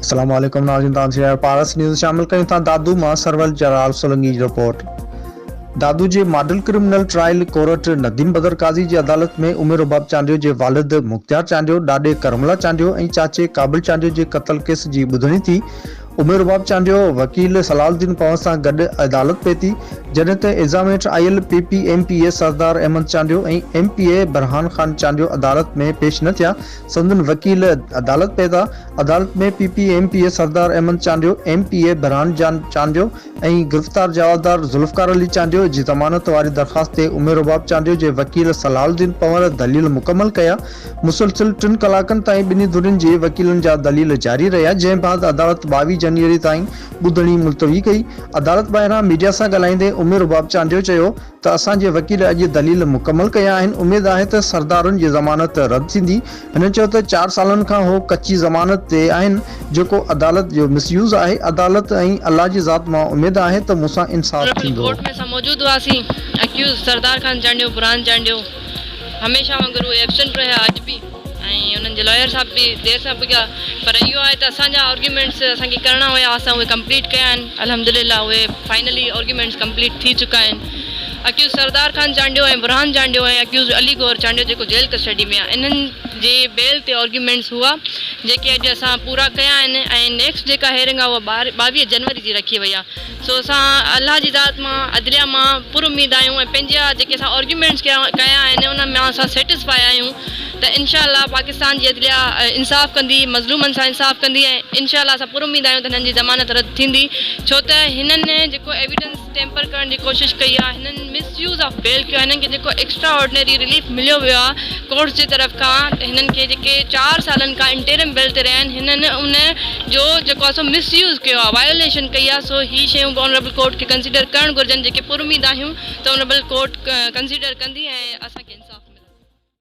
السلام عليڪم ناظرين توهان ڏسي رهيا آهيو پارس نيوز شامل ڪيون ٿا دادو مان سرور جلال سولنگي جي رپورٽ دادو جي model criminal trial court Nadeem Badar Qazi جي عدالت ۾ عمر رباب چانڊيو جي والد مختيار چانڊيو ڏاڏي ڪرم الله چانڊيو ۽ چاچي قابل چانڊيو جي قتل ڪيس جي ٻڌڻي ٿي عمر رباب چانڊيو وڪيل صلاح الدين پنهور سان گڏ عدالت پهتي جڏهن ته الزام هيٺ آيل P P M P A Sardar Ahmed Chandio ۽ M P A Burhan Khan Chandio عدالت ۾ پيش نه ٿيا سندن وڪيل عدالت پهتا عدالت ۾ P P M P A Sardar Ahmed Chandio, M P A Burhan Jan Chandio ۽ گرفتار جوابدار ذوالفقار علي چانڊيو جي ضمانت واري درخواست تي عمر رباب چانڊيو جي وڪيل صلاح الدين پنهور دليل مڪمل ڪيا. مسلسل ٽن ڪلاڪن تائين ٻنهي ڌرين جي وڪيلن جا دليل جاري رهيا جنهن بعد عدالت 22 جنوري تائين ٻڌڻي ملتوي ڪئي. عدالت ٻاهران ميڊيا سان ڳالهائيندي عمر رباب چانڊيو چيو ته اسان جي وڪيل اڄ دليل مڪمل ڪيا آهن، اميد آهي ته سردارن جي ضمانت رد ٿيندي. هن چيو ته چار سالن کان هو ڪچي ضمانت تي آهن، جيڪو عدالت جو مس يوز آهي، عدالت ۽ الله جي ذات مان اميد آهي ته مون سان انصاف آنريبل ٿيندو. ڪورٽ ۾ اسان موجود هئاسين، اڪيوز سردار خان چانڊيو، برهان چانڊيو هميشه وانگر اهي ايبسنٽ رهيا اڄ به ۽ انهن جي لائر صاحب به دير سان پڳا پر اهو آهي ته اسان جا آرگيومينٽس اسان کي ڪرڻا هيا اسان اهي ڪمپليٽ ڪيا آهن الحمدلله اهي فائنلي آرگيومينٽس ڪمپليٽ ٿي چڪا آهن اڪيوز سردار خان چانڊيو ۽ برهان چانڊيو ۽ اڪيوز علي گوهر چانڊيو جيڪو جيل ڪسٽڊي ۾ آهي انهن جي بيل تي آرگيومينٽس هئا جيڪي اڄ اسان پورا ڪيا آهن ۽ نيڪسٽ جيڪا هيئرنگ آهي اها 22 جنوري جي رکي وئي آهي سو اسان الله جي ذات مان عدليه مان پر اميد آهيون ۽ پنهنجا جيڪي اسان آرگيومينٽس ڪيا آهن انهن مان اسان سيٽسفائي آهيون ته انشاء الله پاڪستان جي عدليه انصاف ڪندي مظلومن سان انصاف ڪندي ۽ انشاء الله اسان پر اميد آهيون ته هنن جي ضمانت رد ٿيندي ڇو ته هنن جيڪو ايويڊنس ٽيمپر ڪرڻ جي ڪوشش ڪئي آهي هنن مس يوز آف بيل ڪيو آهي هنن کي جيڪو ايڪسٽرا آرڊنري رليف مليو ويو آهي ڪورٽس جي طرف کان هنن کي جيڪي چار سالن کان انٽيرم بيل تي رهيا آهن هنن ان جو جيڪو آهي سو مس يوز ڪيو آهي وايوليشن ڪئي آهي سو هي شيون به آنريبل ڪورٽ کي ڪنسيڊر ڪرڻ گهرجن جيڪي پر اميد آهيون ته آنريبل ڪورٽ ڪنسيڊر ڪندي ۽ اسان کي انصاف.